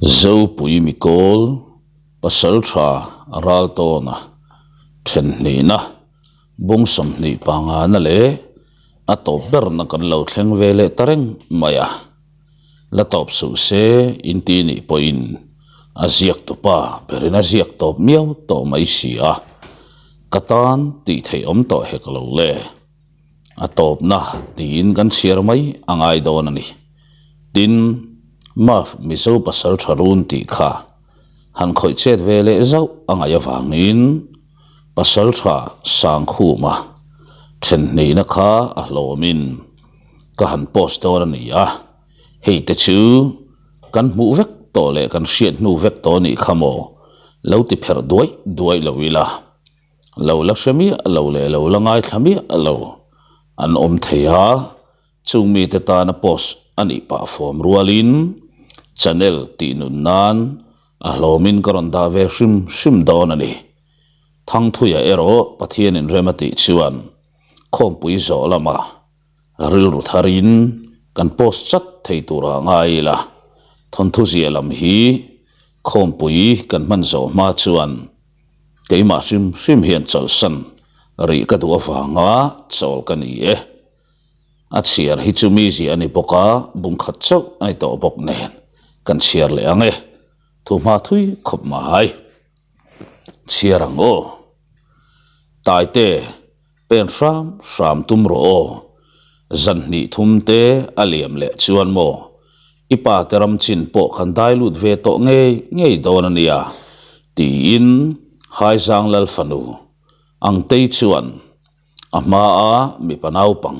Zopui Mikawl Pasaltha Raltawna thenhnihna bung 20 pangana leh a tawp berna kan lo thleng ve leh ta reng mai a. La tawp suh se inti nih pawhin a ziak tupa berin a ziak tawp miau tawh mai si a, ka tan tih theih awm tawh hek lo le. A tawpna tiin kan chhiar mai a ngai dawn a ni. Tin, Maf Mizo pasal tha run tih kha han khawih chet ve leh zauh a ngaih avangin pasal tha Sangkhuma thenhnihna kha a hlawmin ka han post dawn a ni a, hei te chu kan hmuh vek tawh leh kan hriat hnu vek tawh a nih kha maw lo ti pherh duai duai lo ila. Lo la hre miah lo leh lo la ngaithla miah lo an awm thei a, chung mite tana post a nih pah fawm rualin channel tih nun nan a hlawmin ka rawn dah ve hrim hrim dawn a ni. Thangthuia erawh Pathianin rem a tih chuan khawmpui zawh lama rilru tharin kan post chat thei turah ngai ila, thawnthu zia lam hi khawmpui kan hman zawh hma chuan Keimah hrim hrim hian chawlhsan rih ka duh avanga chawl ka ni e. A chhiar hi chu mi ziah a ni bawk a, bungkhat chauh a ni tawh bawk nen kan chhiar leh ang e. Thu hma thui khawp mai. Chhiar ang aw. Taite, pen hram hram tum rawh aw. Zan hnih thum te a liam leh chuan maw I pa te ram chin pawh kan dai lut ve tawh ngei ngei dawn a nia, tiin Haizang Lal fanu Angtei chuan a hmaa mipa naupang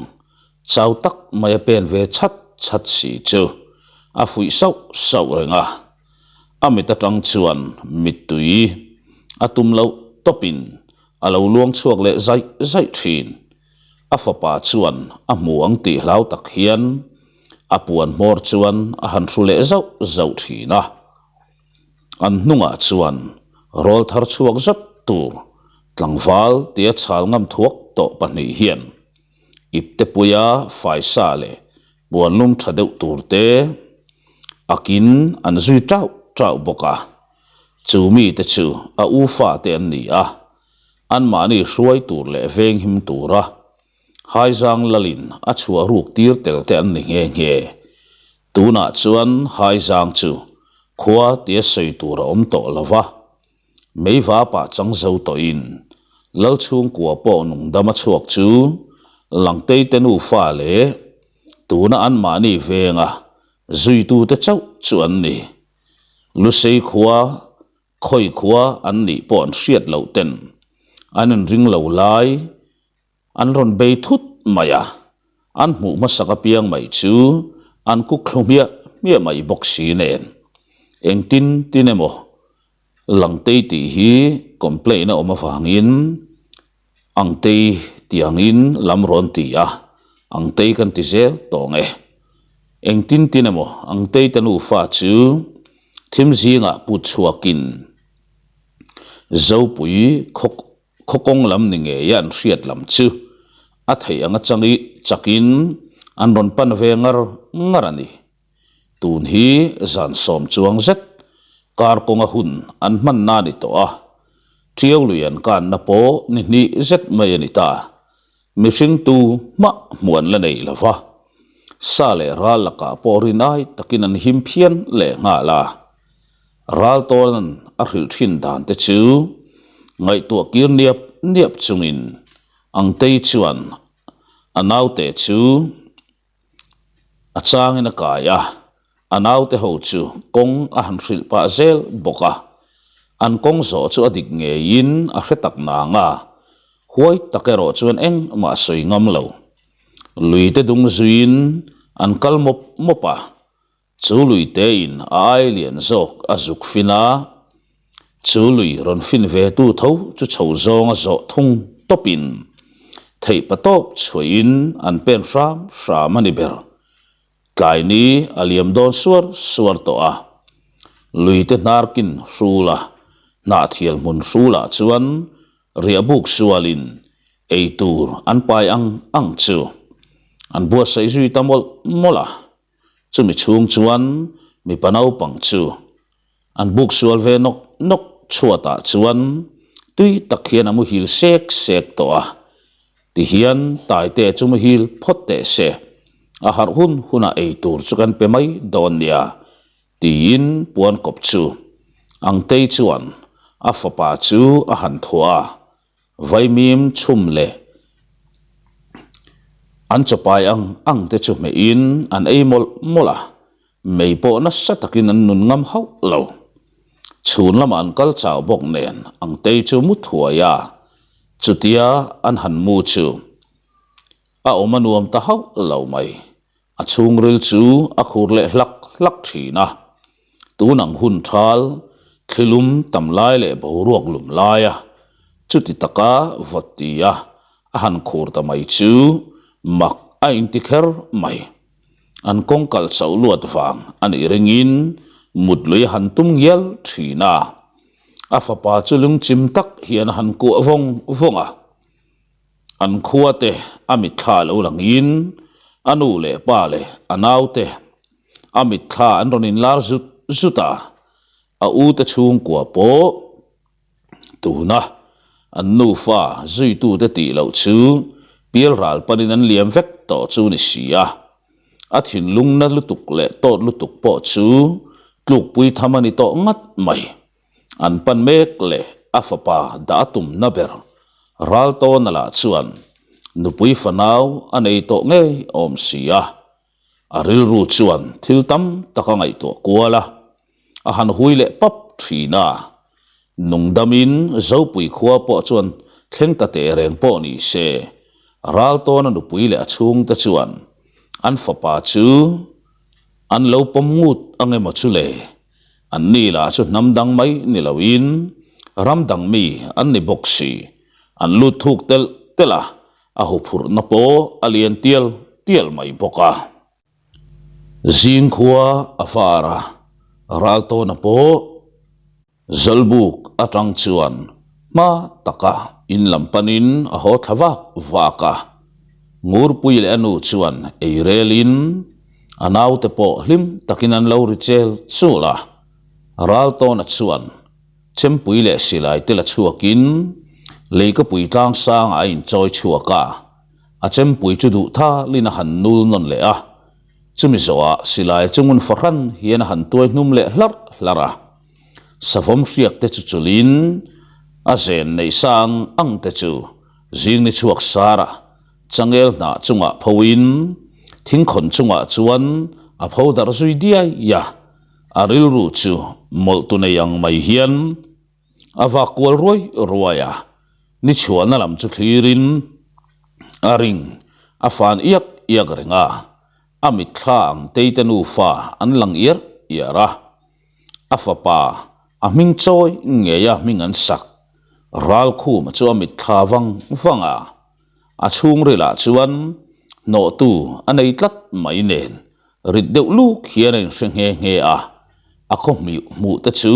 chau tak mai a pen ve chhat chhat si chu a fuih sauh sauh reng a. A mit atang chuan mittui a tum loh tawpin a lo luang chhuak leh zaih zaih thin. A fapa chuan a hmu ang tih hlau tak hian a puan hmawr chuan a han hru leh zauh zauh thin a. An hnungah chuan rawl thar chhuak zat tur tlangval tia chhal ngam thuak tawh pahnih hian iptepuia faisa leh puan lum tha deuh tur te akin an zui tauh tauh bawk a. Chu mite chu a u fate an ni a, anmahni hruai tur leh venghim tura Haizang lalin a chhuah ruk tir tel te an ni nghe nghe. Tunah chuan Haizang chu khua tia sawi tur a awm tawh lo va, meivapah chang zo tawhin Lalchhungkua pawh nungdam a chhuak chu Langtei te nufa leh tuna anmahni venga zuitute chauh chu an ni. Lusei khua Khawi khua an nih pawh an hriat loh ten an inring lo lai an rawn bei thut mai a, an hmuh hmasak apiang mai chu an kuk thlu hmiah hmiah mai bawk si nen. Engtin tin emaw Langtei tih hi complaint a awm avangin Angtei tiangin lam rawn ti a, Angtei kan ti zel tawng e. Engtin tin emaw Angtei te nufa chu thim zingah put chhuakin Zopui khaw khaw kawng lam ni ngeia an hriat lam chu a theih anga changi chakin an rawn pan ve ngar ngar a ni. Tun hi zan sawm chuang zet kar kawnga hun an hmanna a ni tawh a, Ṭiau lui an kanna pawh ni hnih zet mai a ni ta. Mihring tu hmah hmuh an la nei lo va, sa leh ral lakah pawh rinai takin an him phian leh nghal a. Ral tawnan a hrilh thin dan te chu ngaihtuah kir niap niap chungin Angtei chuan a naute chu A changin a kai a, a naute ho chu kawng a han hrilh pah zel bawk a. An kawng zawh chu a dik ngeiin a hre tak nang a, huai tak erawh chuan engmah a sawi ngam lo. Lui te dung zuiin an kal mawp mawp a, Chu lui tein a ai lian zawk a zuk fin a, chu lui rawn fin ve tu tho chu chho zawng a zawh thung tawpin theihpa tawp chhuahin an pen hram hram a ni ber. Tlai ni a liam dawn suar suar tawh a, lui te hnarkin hrul a, hnahthial hmun hrulah chuan riahbuk sualin ei tur an pai ang ang chu an buatsaih zui ta mawlh mawlh a. Chumi chhung chuan mipa naupang chu An buk sual ve nawk nawk chhuatah chuan tui tak hian a muhil sek sek tawh a. Tihian Taite chu muhil phawt teh se, a harh hun hunah ei tur chu kan pe mai dawn nia tiin puan kawp chu Angtei chuan a fapa chu a han thuah a. Vaimim chhum leh an chawpai ang ang te chu hmehin an ei mawlh mawlh a, mei pawh nasa takin an nun ngam hauh lo. Chhun lamah an kal chau bawk nen Angtei chu mu thuai a, chutia an han mu chu a awm a nuam ta hauh lo mai. A chhungril chu a khur leh hlak hlak thin a, tun ang hun thal, thlilum tam lai leh boruak lum laia chuti taka vawt tia a han khur ta mai chu mak a inti kher mai. An kawng kalh chauh luat vang a nih ringin mut lui a han tum ngial thin a, a fapa chu lungchim tak hian a han kuah vawng vawng a. An khua te a mitthla lo langin a nu leh pa leh a nau te a mitthla an rawn inlar zut zut a, a u te chhungkua pawh tuna an nufa zuitute tih loh chu pialral panin an liam vek tawh chu ni si a, a thinlung na lutuk leh tawt lutuk pawh chu tlukpui tham a ni tawh ngat mai. An pan mek leh a fapa dah a tumna ber Raltawna lah chuan nupui fanau a nei tawh ngei awm si a, a rilru chuan thil tam tak a ngaihtuah kual a, a han hui leh pap thin a. Nungdamin Zopui khua pawh chuan thleng ta teh reng pawh ni se, Raltawna nupui leh a chhungte chuan an fapa chu an lo pawm ngut ang emaw chu le? An ni lah chu hnam dang mai ni loin ram dang mi an ni bawk si. An lut thuk telh telh a, a huphurhna pawh a lian tial tial mai bawk a. Zing khua a var a, Raltawna pawh Zawlbuk atang chuan hma taka in lam panin a haw thla vak vak a. Ngurpui leh a nu chuan ei relin a naute pawh hlim takin an lo ri chel chul a. Raltawna chuan chempui leh silai te la chhuakin leikapui tlang sangah a inchawi chhuak a, a chempui chu duh thalin a han nul nawn leh a. Chumi zawhah silai chu ngun fahran hian a han tuai hnum leh hlarh hlarh a. Savawm hriak te chu chulin a zen neih sang ang te chu zing ni chhuak sara changel hnah chungah phoin thingkhawn chungah chuan a pho darh zui diai a, a rilru chu mawlh tu nei ang mai hian a vak kual ruai ruai a, ni chhuahna lam chu thlirin a ring a fan iak iak reng a, a mitthla ang teite nufa an lang iar iar a. A fapa, a hming chawi ngeia hming an sak, Ralkhuma chu a mitthla vang vang a. A chhungrilah chuan hnawhtu a nei tlat mai nen rit deuh luk hian a inhre nghe nghe a. A khaw hmuh te chu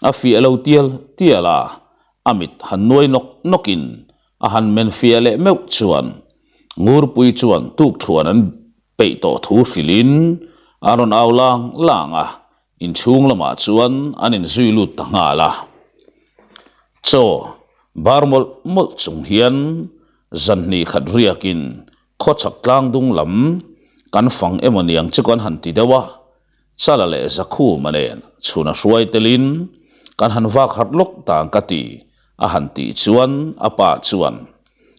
a fiah lo tial tial a, a mit han nuai nawk nawkin a han men fiah leh meuh chuan Ngurpui chuan tukthuan an peih tawh thu hrilhin a rawn au lang lang a, inchhung lamah chuan an inzui lut ta nghal a. Chaw bar mawlh mawlh chung hian zan hnih khat riakin khawchhak tlang dung lam kan fang emaw niang chu kan han ti deuh a, Chala leh Zakhuma nen chhun a hruai telin kan han vak harh lawk tang ka ti a han tih chuan a pa chuan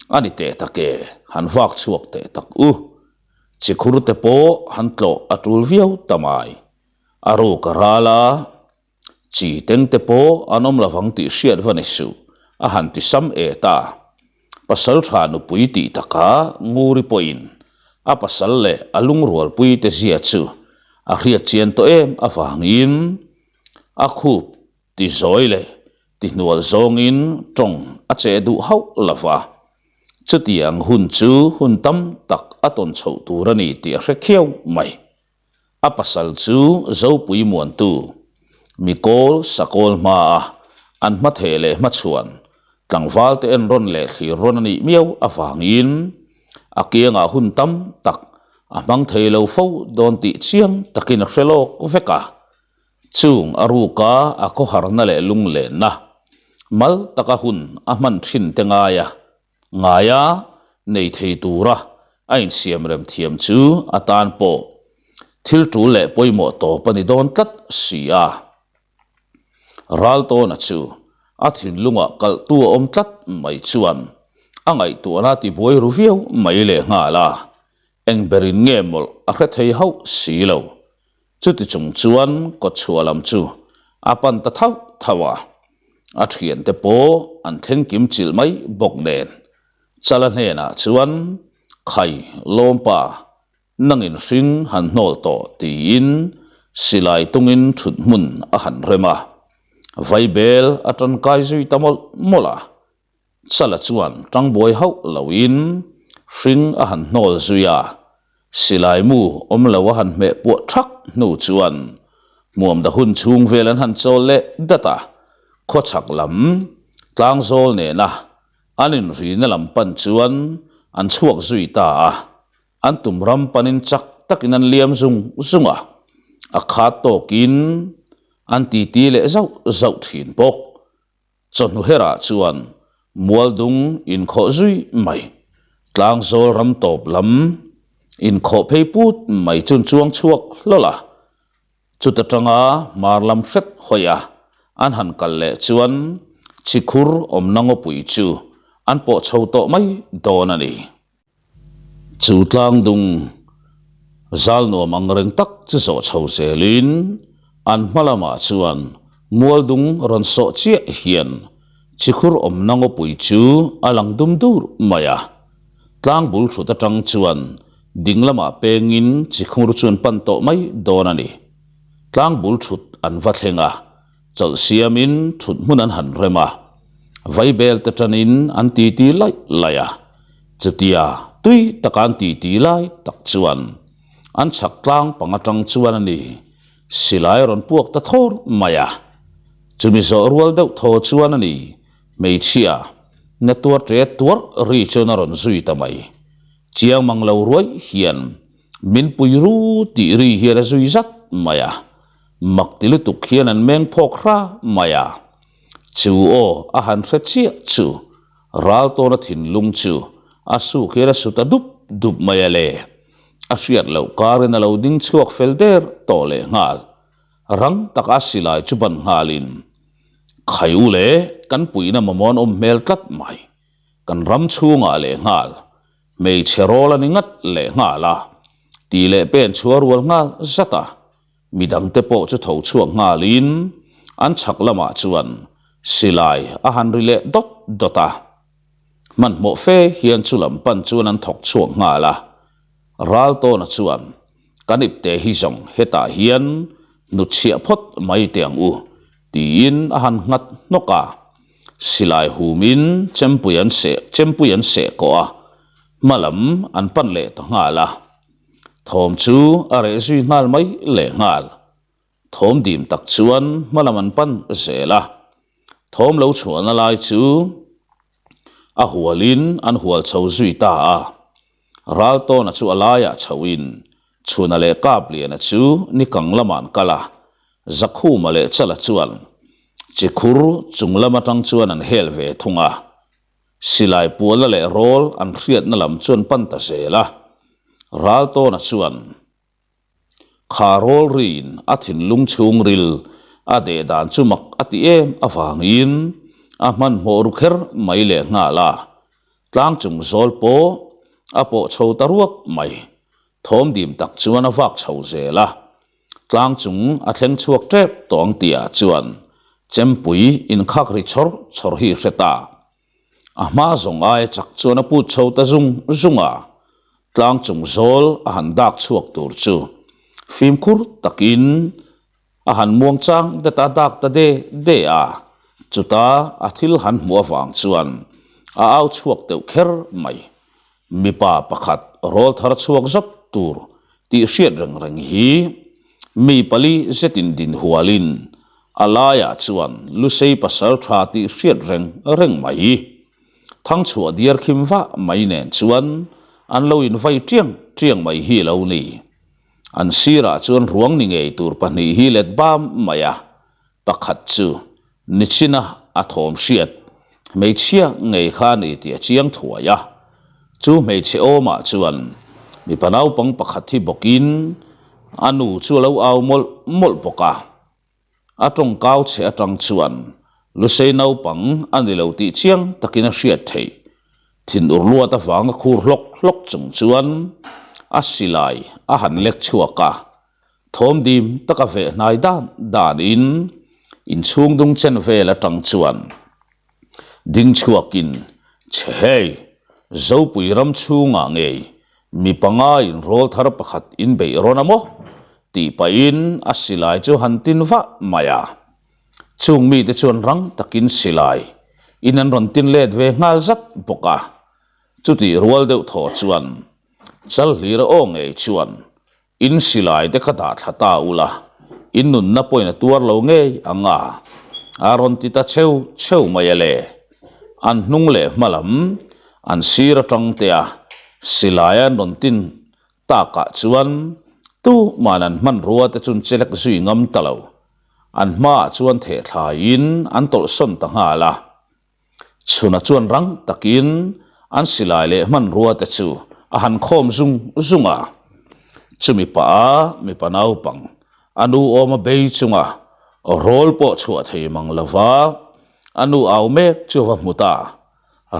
A ni teh tak e, han vak chhuak teh tak u. Chikhur te pawh han tlawh a tul viau ta mai. A ruk a ral a, chi teng te pawh an awm lovang tih hriat va ni suh, a han ti sam e ta. Pasal tha nupui tih taka Nguri pawhin a pasal leh a lungrualpui te zia chu a hriat chian tawh em avangin a khup Ti zawi leh ti hnual zawngin tawng a che duh hauh lo va, chutiang hun chu hun tam tak a tawn chhoh tur a ni tih a hre khiau mai. A pasal chu Zopui Muantu, Mikawl Sakawl hmaa an hmatheh leh hmachhuan tlangvalte en rawn leh thlir rawn a nih miau avangin a kiangah hun tam tak a hmang thei lo fo dawn tih chiang takin a hre lawk vek a. Chung a ruka a khawharna leh lunglenna mal taka hun a hman thin te ngaia ngaia nei thei tura a insiamrem thiam chu a tan pawh thil tul leh pawimawh tawp a ni dawn tlat si a. Raltawna chu a thinlungah kalhtu a awm tlat mai chuan a ngaihtuahna a tibuai ru viau mai lehnghal a, eng berin nge mawlh a hre thei hauh si lo. Chuti chung chuan kawtchhuah lam chu a pan ta thauh thauh a, a thiante pawh an thleng kim chilh mai bawk nen. Chala hnenah chuan, Khai, Lawmpa, nangin hring han hnawl tawh tiin silai tungin thut hmun a han rem a, vaibel a tangkai zui ta mawlh mawlh a. Chala chuan tangbuai hauh loin hring a han hnawl zui a, silai mu awm lo a han hmeh puah thak hnu chuan hmuamda hun chhung vel an han chawl leh dat a, khawchhak lam tlangzawl nena an inrina lam pan chuan an chhuak zui ta a, an tum ram panin chak takin an liam zung zung a, a khat tawkin an titi leh zauh zauh thin bawk. Chawhnu herah chuan Mualdung inkhawh zui mai, Tlangzawl ram tawp lam inkhawh phei put mai chun chuang chhuak hlawl a. Chuta tanga hmar lam hret hawi a an han kal leh chuan Chikhur awmna ngawpui chu an pawh chho tawh mai dawn a ni. Chu tlangdung zal nuam ang reng tak chu zawh chho zelin an hma lamah chuan mualdung rawn sawh chiah hian chikhur awmna ngawpui chu a lang dum dur mai a. Tlang bul hrut atang chuan ding lamah pengin chikhur chu an pan tawh mai dawn a ni. Tlang bul hrut an va thleng a. Chawlh siamin thut hmun an han rem a, vaibel te tanin an titi laih laih a. Chutia tui taka an titi lai tak chuan an chhak tlang pang atang chuan a ni silai rawn puak ta thawr mai a. Chumi zawh rual deuh thaw chuan a ni hmeichhia na tuar ṭe tuarh ri chuan a rawn zui ta mai. Chiang mang lo ruai hian min pui ru tih ri hian a zui zat mai a. Mak ti lutuk hian an meng phawk hra mai a, chu aw a han hre chiah chu Raltawna thinlung chu a suk hian a su ta dup dup mai a le. A hriat loh karin a lo ding chhuak fel der tawh leh nghal. Rang taka silai chu ban nghalin, Khai u le, kan puihna mamawh an awm hmel tlat mai. Kan ram chhungah leh nghal hmeichhe rawl a ni ngat leh nghal a, tih leh pen chu a rual nghal zat a. Midangte pawh chu tho chhuak nghalin an chhak lamah chuan silai a han ri leh dawt dawt a. Hmanhmawh fe hian chu lam pan chuan an thawk chhuak nghal a. Raltawna chuan, Kan ipte hi zawng hetah hian hnutchhiah phawt mai teh ang u, tiin a han nghat hnawk a. Silai humin chempui an seh chempui an seh kawh a, hma lam an pan leh ta nghal a. Thawm chu a reh zui nghal mai leh nghal. Thawm dim tak chuan hma lam an pan zel a. Thawm lo chhuahna lai chu a hualin an hual chho zui ta a. Raltawna chu a laiah chhoin Chhuna leh Kapliana chu nikang lamah an kal a. Zakhuma leh Chala chuan Chikhur chung lam atang chuan an hel ve thung a. Silai puala leh rawl an hriatna lam chuan pan ta zel a, Raltawna chuan kha rawl riin a thinlung chhungril a deh dan chu mak a ti em avangin a hmanhmawh ru kher mai leh nghal a, tlang chung zawl pawh a pawh chho ta ruak mai, thawm dim tak chuan a vak chho zel a. Tlang chung a thleng chhuak tep tawh ang tihah chuan chempui inkhak ri chawr chawr hi hre ta. A hma zawng aia chak chuan a put chho ta zung zung a, tlang chung zawl a han dak chhuak tur chu fimkhur takin a han muang chang det a dak ta de de a, chuta a thil han hmuh avang chuan a au chhuak deuh kher mai. Mipa pakhat rawl thar chhuak zawt tur tih hriat reng reng hi mi pali zetin din hualin a laiah chuan Lusei pasal tha tih hriat reng reng mai. Thangchhuah diar khim vah mai nen chuan an lo invai tiang tiang mai hi lo ni. An sirah chuan ruang ni ngei tur pahnih hi let bam mai a, pakhat chu nichina a thawm hriat hmeichhia ngei kha a ni tih a chiang thuai a. Chu hmeichhe awmah chuan mipa naupang pakhat hi bawkin a nu chu a lo au mawlh mawlh bawk a. A tawngkau chhe atang chuan Lusei naupang a ni lo tih chiang takin a hriat theih. Thinur luat avanga khur hlawk hlawk chung chuan a silai a han lek chhuak a, thawm dim taka veh hnai dan danin inchhung dung chen vel atang chuan ding chhuakin, Chhe hei, Zopui ram chhungah ngei mi pangaiin rawl thar pakhat in beih rawn a maw? tih pahin a silai chu han tin vah mai a. Chung mite chuan rang takin silai in an rawn tin let ve nghal zat bawk a. Chutih rual deuh thaw chuan Chalhlira aw ngei chuan In silai te kha dah thla ta ula, in nunna pawhin a tuar lo ngei ang a, a rawn ti ta cheu cheu mai a le. An hnung leh hma lam, an sir atang te a silai an rawn tin takah chuan tuman an hmanrua te chun chelek zui ngam ta lo. An hmaah chuan theh thlaiin an tawlhsawn ta nghal a. Chhuna chuan rang takin an silai leh hmanrua te chu a han khawm zung zung a. Chumi pah a mipa naupang a nu awma bei chunga rawl pawh chhuah thei mang lova a nu au mek chu va hmu ta.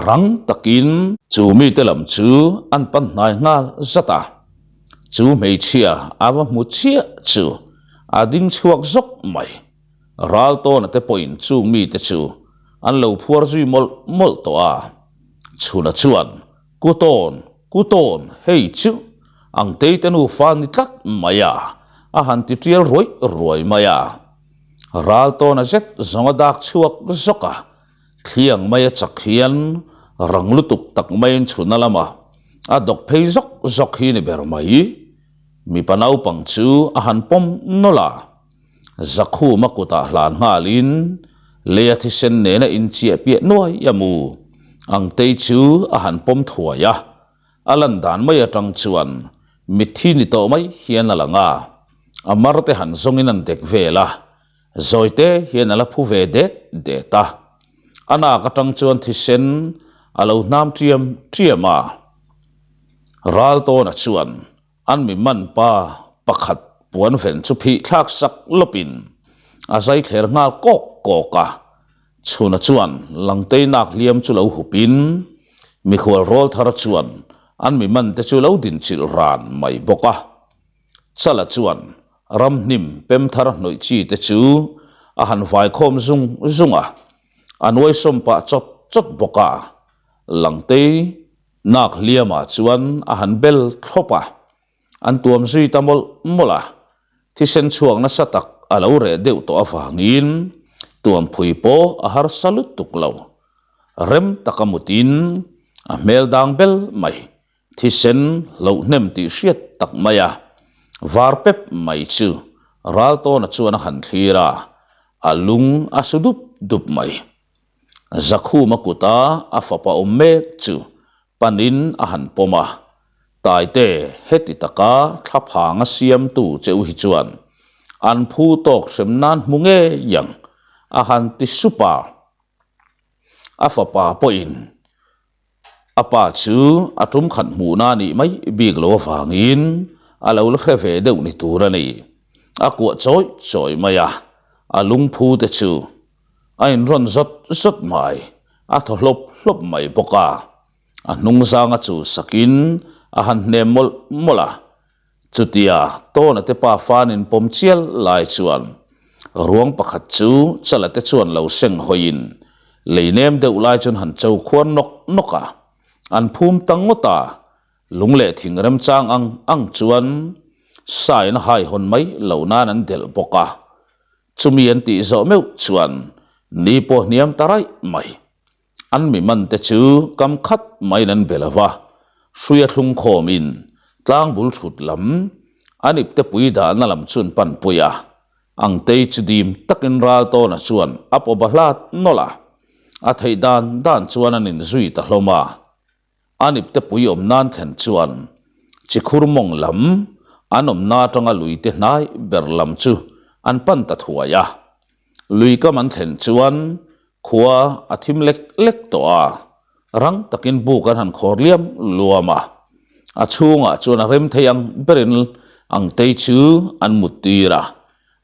Rang takin chu mite lam chu an pan hnai nghal zat a. Chu hmeichhia a va hmu chiah chu a ding chhuak zawk mai. Raltawna te pawhin chung mite chu an lo phuar zui mawlh mawlh tawh a. Chhuna chuan, Ku tawn, ku tawn, hei chu Angtei te nufa ni tlat mai a, a han ti tial ruai ruai mai a. Raltawna zet zawng a dak chhuak zawk a, thliang mai a chak hian rang lutuk tak maiin chhuna lamah a dawk phei zawk zawk hi ni ber mai. Mipa naupang chu a han pawm nawlh a. Zakhuma kutah hlan nghalin leia thisen nena inchiah piah nuai a mu. Angtei chu a han pawm thuai a, a lan dan mai atang chuan mitthi ni tawh mai hian a lang a, a mar te han zawngin an dek vel a, zawite hian a la phu ve det det a. A nak atang chuan thisen a lo hnam ṭiam ṭiam a. Raltawna chuan An mi man pa pakhat puan ven chu phih thlak sak lawpin a zai thler nghal kawk kawk a. Chhuna chuan Langtei nak hliam chu lo hupin mikhual rawl thar chuan an mi man te chu lo din chilh ran mai bawk a. Chala chuan ramhnim pem thar hnawih chi te chu a han vai khawm zung zung a, a nuaisawm pah chawt chawt bawk a. Langtei Nak hliamah chuan a han bel thlawp a, an tuam zui ta mawlh mawlh a, thisen chhuak nasa tak a lo reh deuh tawh avangin tuamphui pawh a harsa lutuk lo. Rem taka mutin a hmel dang bel mai, thisen hloh hnem tih hriat tak mai a var pep mai chu Raltawna chuan a han thlir a, a lung a su dup dup mai. Zakhuma kuta a fapa awm mek chu panin a han pawm a, Taite, heti taka thlaphanga siamtu che u hi chuan an phu tawk hrem nan hmu ngei ang, a han ti sup a. A fapa pawhin A pa chu a tum khat hmuhna a nih mai bik lo avangin a lo la hre ve deuh ni tur a ni. A kuah chawi chawi mai a, a lungphu te chu a inrawn zawt zawt mai, a thaw hlawp hlawp mai bawk a. A hnung zanga chu sakin a han hnem mawlh mawlh a. Chutia Tawna te pa fan inpawm chial lai chuan ruang pakhat chu Chala te chuan lo seng hawiin lei nem deuh lai chuan han cho khuan nawk nawk a, an phum ta ngawt a, lung leh thing remchang ang ang chuan sain a haihawn mai lo nan an delh bawk a, chumi an tih zawh meuh chuan ni pawh hniam ta raih mai. An mi man te chu kam khat maiin an be lo va, hruia thlung khawmin tlang bul thut lam an ipte pui dahna lam chu an pan pui a. Angtei chu dim takin Raltawna chuan a pawp a hlat nawlh a, a theih dan dan chuan an inzui ta hlawm a. An ipte pui awm nan thlen chuan chikhur mawng lam An awmna atanga luite hnai ber lam chu an pan ta thuai a. Lui kam an thlen chuan khua a thim lek lek tawh a, rang takin buk an han khawr liam luam a. A chhungah chuan a rem thei ang berin Angtei chu an mut tir a,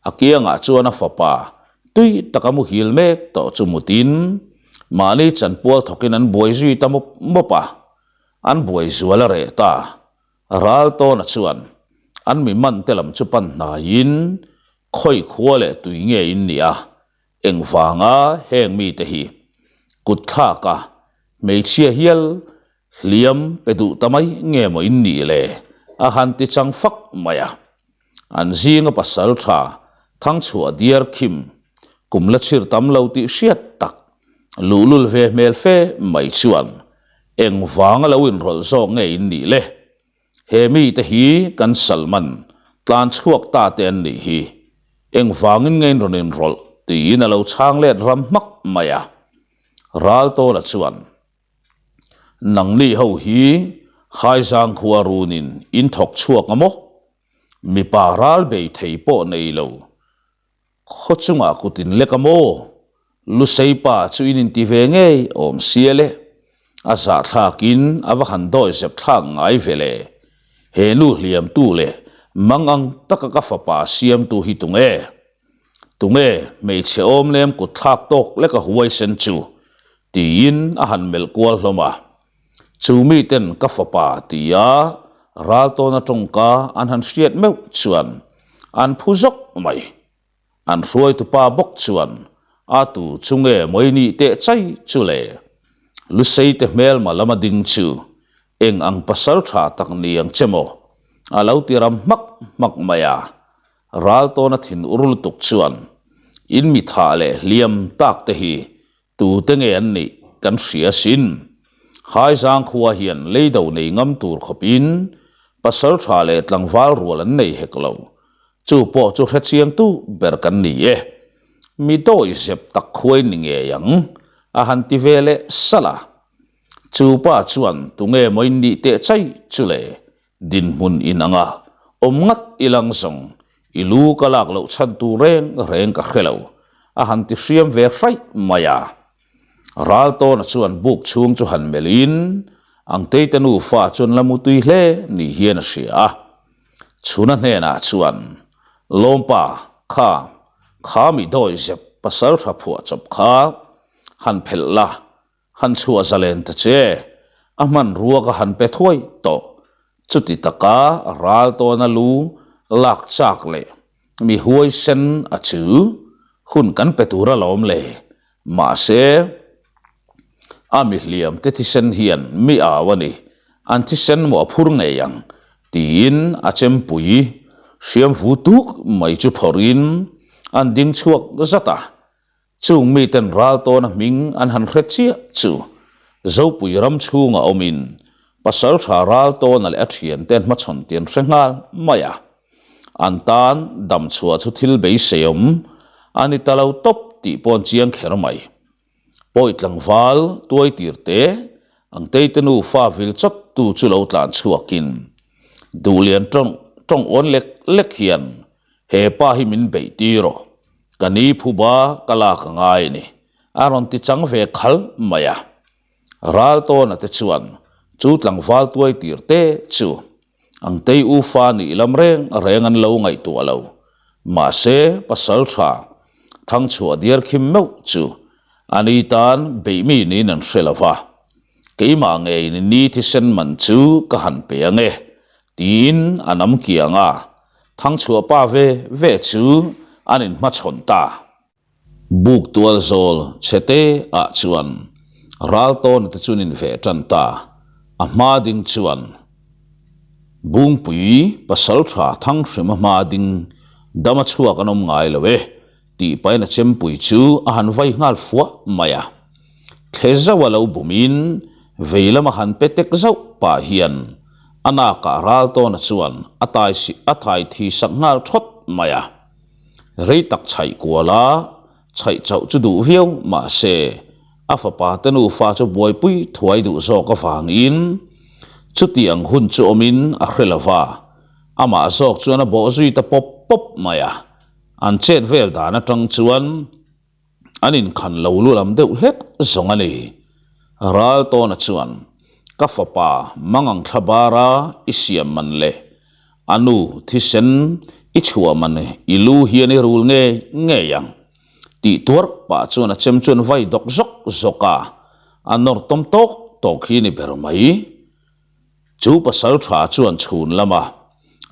a kiangah chuan a fapa tui taka muhil mek tawh chu mutin mahni chanpual thawkin an buai zui ta mawp mawp a, an buai zual a reh ta. Raltawna chuan an mi man te lam chu pan hnaiin khawi khua leh tui nge in nih a, engvanga heng mite hi kut thlaka hmeichhia hial hliam pe duh ta mai nge maw in nih le a han ti chang fak mai a. An zinga pasal tha Thangchhuah diar khim kum la chhir tam lo tih hriat tak luhlul ve hmel fe mai chuan engvanga lo inrawlh zawk nge in nih le? He mite hi kan Salman tlan chhuak ta te an nih hi. Engvangin nge in rawn inrawlh tiin a lo chhang let ram hmak mai a. Raltawla chuan Nangni ho hi Haizang khua runin in thawk chhuak a maw? Mipa ral bei thei pawh nei lo. Khaw chungah kut in lek a maw? Lusei pa chu in inti ve ngei awm sia le. A zahthlakin a va han dawi zep thlak ngai ve le. He nu hliamtu leh mangang taka ka fapa siamtu hi tunge? Tunge hmeichhe awmlem kut thlak tawk lek a huaisen chu? tiin a han melh kual hlawm a. Chu miten ka fapa tia Raltawna tawngka an han hriat meuh chuan an phu zawk mai. An hruaitupa bawk chuan a tu chu nge mawi nih teh chai chu le? Luseite hmelma lama ding chu eng ang pasal tha tak ni ang che maw? A lo ti ram hmak hmak mai a. Raltawna thin ur lutuk chuan in mi thah leh hliam tak te hi Tute nge an nih kan hria sin. Haizang khua hian leido nei ngam tur khawpin pasal tha leh tlangval rual an nei hek lo. Chu pawh chu hrechiangtu ber kan ni e. Mi dawi zep tak khuai ni ngei ang a han ti ve leh salh a. Chu pa chuan tunge maw in nih teh chai chu le Dinhmun in anga awm ngat i lang zawng i lu ka lak loh chhan tur reng reng ka hre lo, a han ti hriam ve hraih mai a. Raltawna chuan buk chhung chu han melhin Angteite nufa chuan la mutui hle ni hian a hria a. Chhuna hnenah chuan, Lawmpa, kha, kha mi dawi zep pasal tha phuah chawp kha han phelh la, Han chhuah zalen ta che, a hmanrua ka han pe thuai tawh. Chuti taka ral tawna lu lak chak leh mi huaisen a chu hun kan pe tur alawm le. Mahse, a mi hliam te thisen hian mi au a ni, an thisen maw a phur ngei ang tiin a chempui hriam vu tuk mai chu phawrhin an ding chhuak zat a. Chung miten Raltawna hming an han hre chiah chu Zopui ram chhungah awmin Pasaltha Raltawna leh a thiante an hmachhawn tih an hre nghal mai a. An tan damchhuah chu thil beiseiawm a ni ta lo tawp tih pawh an chiang kher mai. Pawi tlangval tuai tir te ang teite nufa vil chawp tu chu lo tlan chhuakin Duhlian tawng tawng awn lek lek hian he pa hi min beih tir aw. Ka ni phuba ka lak a ngai a ni, a rawn ti chang ve khal mai a. Raltawna te chuan chu tlangval tuai tir te chu Angtei ufa nih lam reng reng an lo ngaihtuah lo. Mahse, pasal tha Thangchhuah diar khim meuh chu a ni tan beih mi niin an hre lo va. Keimah ngeiin ni thisen man chu ka han pe ang e, tiin a nam kiang a. Thangchhuah pa ve ve chu an inhmachhawn ta. Buk tual zawl chhe te ah chuan Raltawna te chuan in veh tan ta. A hma ding chuan Bungpui pasaltha Thanghrima hma ding dama chhuak an awm ngai lo e tih pahin a chempui chu a han vai nghal fuah mai a. Thle zauh a lo bumin vei lama han pe tek zauh pah hian a nakah Raltawna chuan a tai a thai thi sak nghal thawt mai a. Rei tak chhaih kual a, chhaih chauh chu duh viau mahse a fapa te nufa chu buaipui thuai duh zawk avangin chutiang hun chu awmin a hre lo va. Amah zawk chuan a bawh zui ta pawp pawp mai a, an chet vel dan atang chuan an inkhan lo lu lam deuh hlek zawng a ni. Raltawna chuan, Ka fapa mangang thla bara i siam man leh a nu thisen i chhuah man i lu hian i rul ngei ngei ang tih tuar pah chuan a chem chuan vai dawk zawk zawk a, a nawr tawm tawk tawk hi ni ber mai. Chu pasal tha chuan chhun lama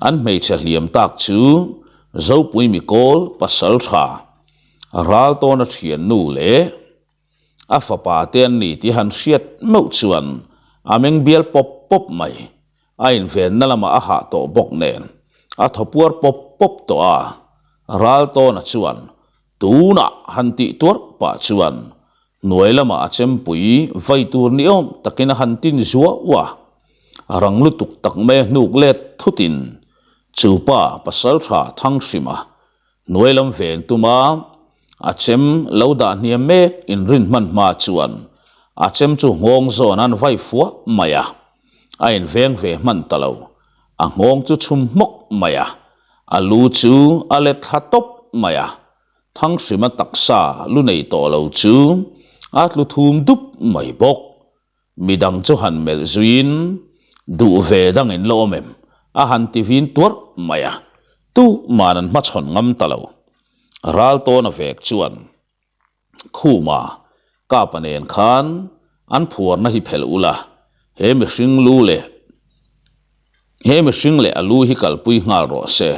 an hmeichhe hliam tak chu Zopui Mikawl pasal tha Raltawna thiannu leh a fapa te an ni tih han hriat meuh chuan a meng bial pawp pawp mai. A invenna lamah a hah tawh bawk nen a thaw puar pawp pawp tawh a, Raltawna chuan tunah han tih tuarh pah chuan Hnuai lamah a chempui vai tur ni awm takin a han tin zuau a, a rang lutuk tak mai a hnuk let thutin chu pa pasaltha Thanghrima hnuai lam ven tuma a chem lo dah hniam mek inrin hman hma chuan a chem chu nghawng zawn an vai fuah mai a, a inveng ve hman ta lo, a nghawng chu chhum hmawk mai a, a lu chu a let thla tawp mai a. Thanghrima taksa lu nei tawh lo chu a tlu thum dup mai bawk. Midang chu han melh zuiin duh ve dangin la awm em a han ti vin tuarh mai a, tuman an hmachhawn ngam ta lo. Raltawna vek chuan Khuma Kapa nen khan an phuarna hi phelh ula, he mihring lu leh he mihring leh a lu hi kalpui nghal rawh se,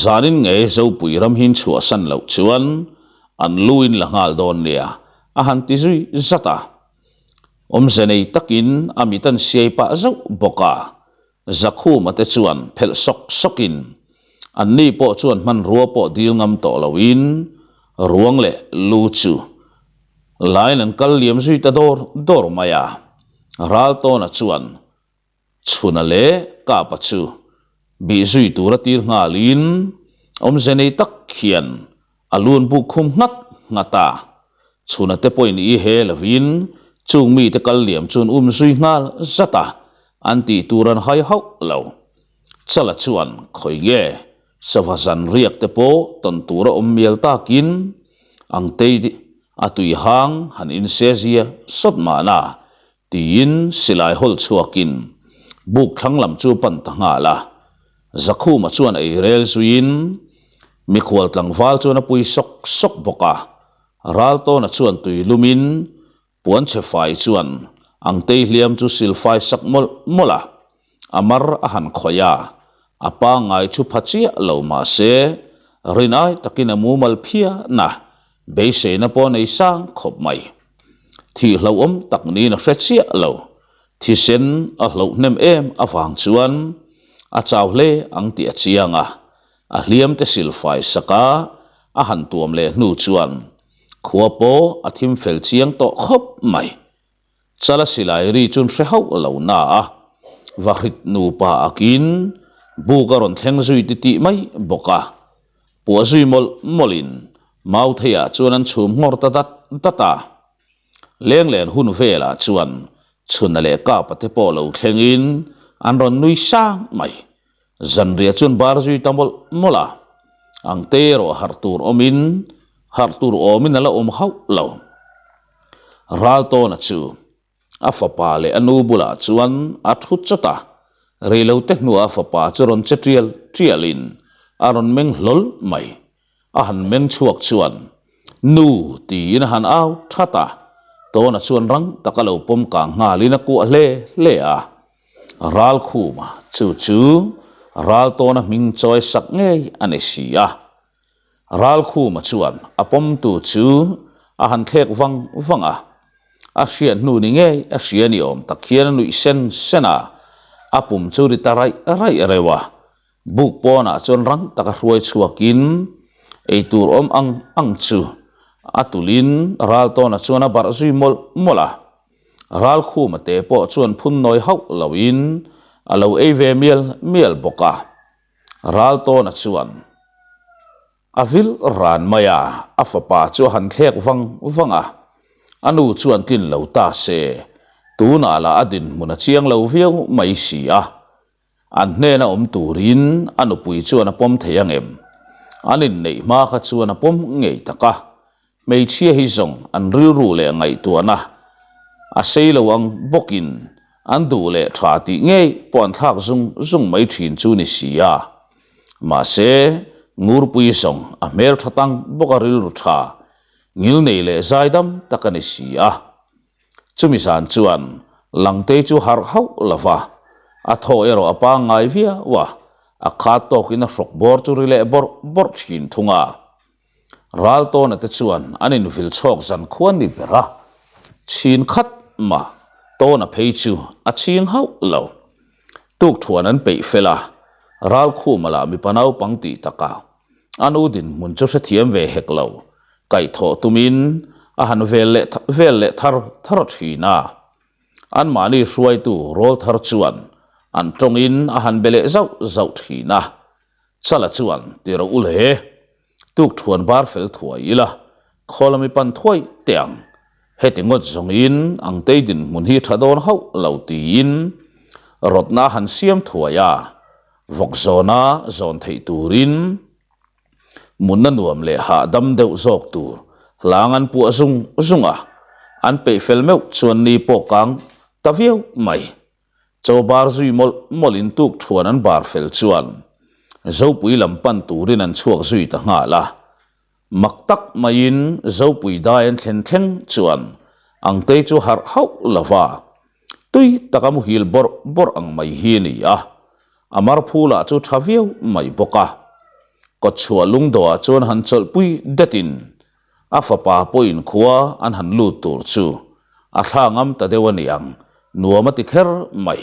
Zanin nge Zopui ram hin chhuahsan loh chuan an lu in la nghal dawn nia a han ti zui zat a. Awmze nei takin a mit an siai pah zauh bawk a. Zakhuma te chuan phelh sawk sawkin anni pawh chuan hmanrua pawh dil ngam tawh loin ruang leh lu chu lain an kal liam zui ta dawr dawr mai a. Raltawna chuan Chhuna leh Kapa chu bih zui tura tir nghalin awmze nei tak hian a lun buk khum nghat nghat a. Chhuna te pawhin i he lovin chung mite kal liam chu an um zui nghal zat a, an tih tur an hai hauh lo. Chala chuan khawi nge sava zan riak te pawh tawn tura awm mial takin Angtei a tui hang han inse zia sawt mahna Tiin silai hawl chhuakin buk thlang lam chu pan ta nghal a. Zakhuma chuan ei rel zuiin mikhual tlangval chuan a pui sawk sawk bawk a. Raltawna chuan tui lumin puanchhe fai chuan Angtei hliam chu sil fai sak mawlh mawlh a. A mar a han khawih a, a pangngai chu pha chiah lo mah se rinai takin a mumal phian a, beiseina pawh nei sang khawp mai. Thih hlauhawm tak niin a hre chiah lo, thisen a hloh hnem em avang chuan a chau hle ang tih a chiang a, a hliam te silfai sak a, a han tuam leh hnu chuan khua pawh a thim fel chiang tawh khawp mai. Chala silai ri chun hre hauh lo na a, Vahrit nupa akin buk a rawn thleng zui ti tih mai bawk a. Puah zui mawlh mawlhin Mautheiah chuan an chhum nghawr ta dat dat a. Lenglen hun velah chuan Chhuna leh Kapa te pawh lo thlengin an rawn nui sang mai. Zanriah chuan bar zui ta mawlh mawlh a, Angte erawh harh tur awmin harh tur awmin a la awm hauh lo. Raltawna chu a fapa leh a nu bulah chuan a thu chawt a, reilote hnuah a fapa chu rawn che tial tialin a rawn meng hlawl mai. A han meng chhuak chuan, Nu! tiin a han au that a, Tawna chuan rang taka lo pawm kang nghalin a kuah hle hle a. Ralkhuma chu chu Raltawna hming chawi sak ngei a ni si a. Ralkhuma chuan a pawmtu chu a han thlek vang vang a, a hriat hnu ni ngei a hria ni awm tak hian a nuih sen sen a, a pum chu ri ta raih raih reuh a, buk pawnah chuan rang taka hruai chhuakin eitur awm ang ang chu a tulin Raltawna chuan a barh zui mawlh mawlh a. Ralkhuma te pawh chuan phun nawi hauh loin a lo ei ve mial mial bawk a. Raltawna chuan a vil ran mai a, a fapa chu a han thlek vang vang a, a nu chuan tlin lo ta se, tunah lah a dinhmun a chiang lo viau mai si a. An hnena awm turin a nupui chuan a pawm thei ang em? An inneih hma kha chuan a pawm ngei tak a. Hmeichhia hi zawng an rilru leh ngaihtuahna a sei lo ang bawkin an duh leh tha tih ngei pawh an thlak zung zung mai thin chu ni si a. Mahse, Ngurpui zawng a hmeltha tang bawk a rilru tha, ngilnei leh zaidam tak a ni si a. Chumi zan chuan Langtei chu harh hauh lo va, a thaw erawh a pangngai viau a, a khat tawkin a hrawk bawr chu ri leh bawrh bawrh thin thung a. Raltawna te chuan an invil chhawk zan khuan ni ber a, chhin khat mah Tawna phei chu a chhing hauh lo. Tukthuan an peih fel a, Ralkhuma lah mipa naupang tih takah A nu dinhmun chu hrethiam ve hek lo, kaihthawh tumin a han vel leh vel leh thar thar thin a. Anmahni hruaitu rawlthar chuan an tawngin a han be leh zauh zauh thin a. Chala chuan ti rawh u le, tukthuan bar fel thuai ila, khaw lami pan thuai teh ang. Heti ngawt zawngin Angtei dinhmun hi tha dawn hauh lo tiin rawtna a han siam thuai a. Vawk zawna zawn theih turin mutna nuam leh hahdam deuh zawk tur hlang an puah zung zung a, an peih fel meuh chuan ni pawh kang ta viau mai. Chaw bar zui mawlh mawlhin tuk thuan an bar fel chuan Zopui lam pan turin an chhuak zui ta nghal a. Mak tak maiin Zopui dai an thlen thleng chuan Angtei chu harh hauh lo va, Tui taka muhil bawrh bawrh ang mai hi a ni a, a marphu lah chu tha viau mai bawk a. Kawtchhuah lungdawhah chuan han chawlhpui detin a fapa pawhin khua an han lut tur chu a thla ngam ta deuh a ni ang, nuam a ti kher mai.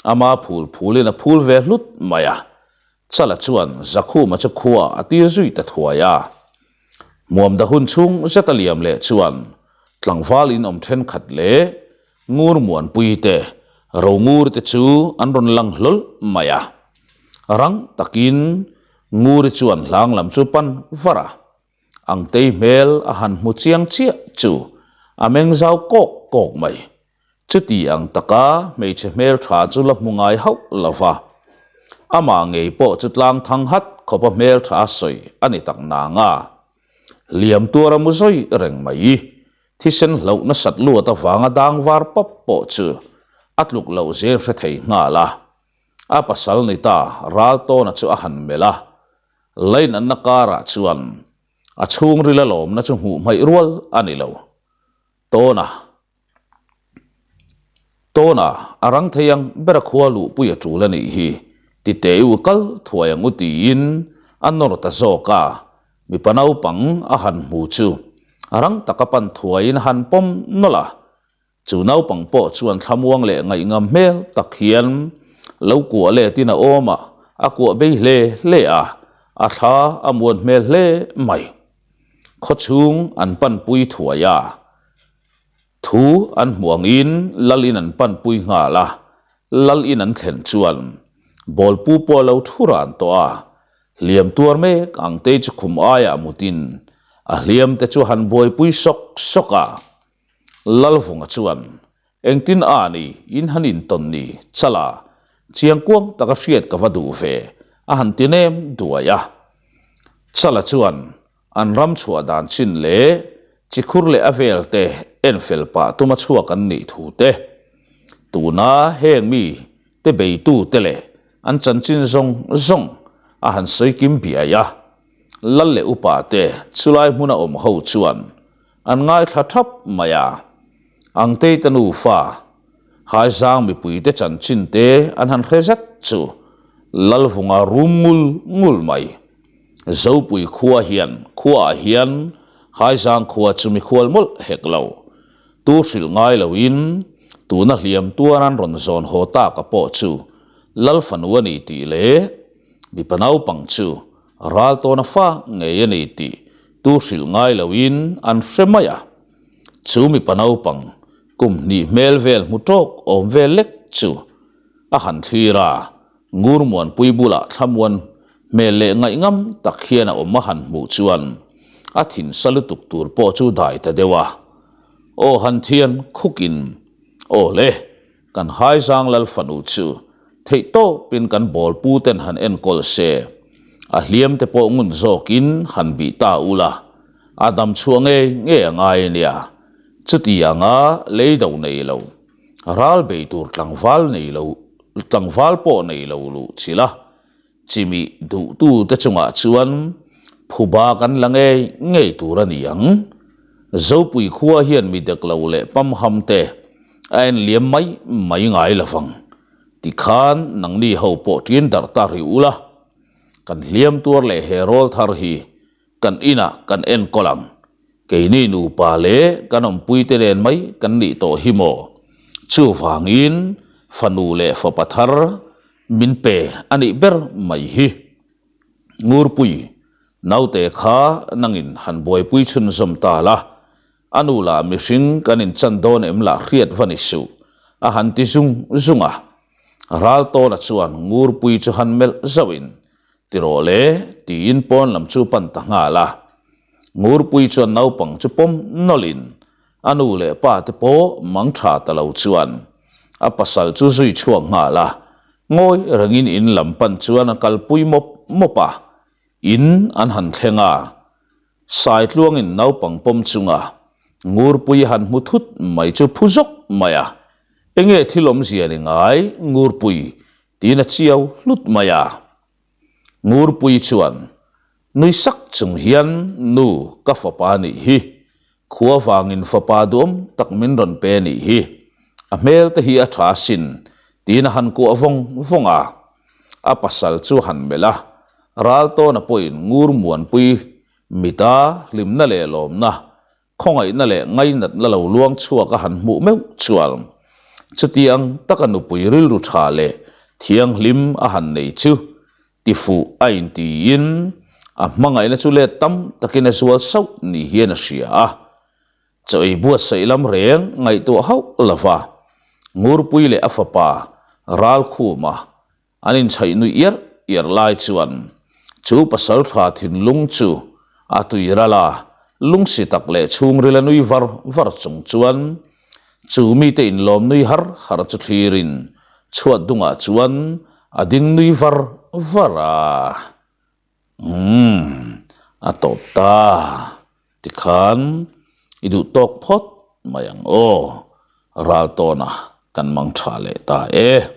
Ama phul phulin a phul ve hlut mai a, Chala chuan Zakhuma chu khua a tir zui ta thuai a. Muamda hun chhung zet a liam leh chuan tlangval in awm thenkhat leh Ngur Muanpui te, Rongur te chu an rawn lang hlawl mai a. Rang takin Nguri chuan hlang lam chu pan var a. Angtei hmel a han hmu chiang chiah chu a meng zau kawk kawk mai. Chuti ang taka hmeichhe hmel tha chu la hmu ngai hauh lo va, amah ngei pawh chu tlang thang hat khawpa hmel tha sawi a ni tak nang a. Hliam tuar a mu zawi reng mai. Thisen hlauh nasat luat avanga dang var pawp pawh chu a tluk loh zel hre thei nghal a. A pasal ni ta Raltawna chu a han melh a, Lainatna karah chuan a chhungril a lawmna chu hmuh hmaih rual a ni lo. Tawna Tawna a rang thei ang ber a khua luhpui a tul a nih hi, ti teh u kal thuai ang u tiin a nawr ta zawk a, mipa naupang a han hmu chu a rang taka pan thuaiin a han pawm nawlh a, Chu naupang pawh chuan thlamuang leh ngaihngam hmel tak hian lo kuah letin a awm a, a kuah bei hle hle a, a thla a muan hmel hle mai. Khawchhung an panpui thuai a, thu an hmuh angin lal in an panpui nghal a, lal in an thlen chuan bawlpu pawh a lo thu ran tawh a, hliam tuar mek ang te chu khum aiah mutin a hliam te chu a han buaipui sawk sawk a. Lalvunga chuan, Engtin a ni, in han intawn ni, chala, chiang kuang taka hriat ka va duh ve, a han ti nem duai a. Chala chuan an ram chhuah dan chin leh chikhur leh a vel te en fel pah tuma chhuak an nih thu te, tuna heng mi te beitu te leh an chanchin zawng zawng a han sawi kim biai a. Lal leh upa te chulai hmuna awm ho chuan An ngaithla thap mai a, Angtei te nufa, Haizang mipuite chanchin te an han hre zet chu Lalvunga rum ngul ngul mai. Zopui khua hian khuaah hian Haizang khua chu mikhual mawlh hek lo. Tu hrilh ngai loin tuna hliam tuar an rawn zawn haw taka pawh chu Lal fanu a ni tih leh mipa naupang chu Ral tawna fa ngei a ni tih tu hrilh ngai loin an hre mai a. Chu mipa naupang kum hnih hmel vel hmu tawk awm vel lek chu a han thlir a, Ngurmuanpui bulah thlamuan hmel leh ngaihngam tak hian a awm a han hmuh chuan a thinsa lutuk tur pawh chu dai ta deuh a. Aw han thian khukin, Aw le, kan Haizang Lalfanu chu. Theihtawpin kan bawlpu ten han enkawl se, a hliam te pawh ngun zawkin han bih ta ula, a dam chhuah ngei ngei a ngai a nia. Chuti anga lei do nei lo, ral bei tur tlangval nei lo, tlangval pawh nei lo luh chilh a, Chimih duhtute chungah chuan phuba kan la ngei ngei tur a ni ang. Zopui khua hian mi dek lo leh pamham te a en liam mai mai ngai lo vang. Tikhan nangni ho pawh ṭin darh ta rih ula, kan hliam tuar leh he rawl thar hi kan inah kan enkawl ang. Keini nupa leh kan awmpuite nen mai kan nih tawh hi maw? Chuvangin fanu leh fapa thar Min pe a nih ber mai hi. Ngurpui, naute kha nangin han buaipui chhunzawm ta la, a nu lah mihring kan inchan dawn em lah hriat va ni suh, a han ti zung zung a. Raltawna chuan Ngurpui chu han melh zauhin, Ti rawh le, tiin pawn lam chu pan ta nghal a. Ngurpui chuan naupang chu pawm nawlhin a nu leh pa te pawh mang tha ta lo chuan a pasal chu zui chhuak nghal a, ngawi rengin in lam pan chuan a kalpui mawp mawp a, in an han thleng a. Saitluangin naupang pawm chunga Ngurpui han hmu thut mai chu phu zawk mai a, Enge thil awmzia ni ngai Ngurpui Tiin a chiau hlut mai a. Ngurpui chuan nui sak chung hian Nu ka fapa nih hi, khua vangin fapa duam tak min rawn pe nih hi, a hmel te hi a tha asin tiin a han kuah vawng vawng a. A pasal chu han melh a, Raltawna pawhin Ngur Muanpui mita hlimna leh lawmna Khawngaihna leh ngainatna lo luang chhuak a han hmuh meuh chuan chutiang taka nupui rilru tha leh thianghlim a han nei chu tifuh a intiin a hmangaihna chu let tam takin a zual sauh ni hian a hria a. Chaw ei buatsaih lam reng ngaihtuah hauh lova Ngurpui leh a fapa Ralkhuma An inchhaih nui iar iar lai chuan chu pasal tha thinlung chu a tui ral a, lungsi tak leh chhungril a nui var var chung chuan chu mite inlawm nui har har chu thlirin chhuat dungah chuan a ding nui var var a. Umm, a tawp ta. Tikhan i duh tawk phawt mai ang aw, Raltawna kan mang tha leh ta e.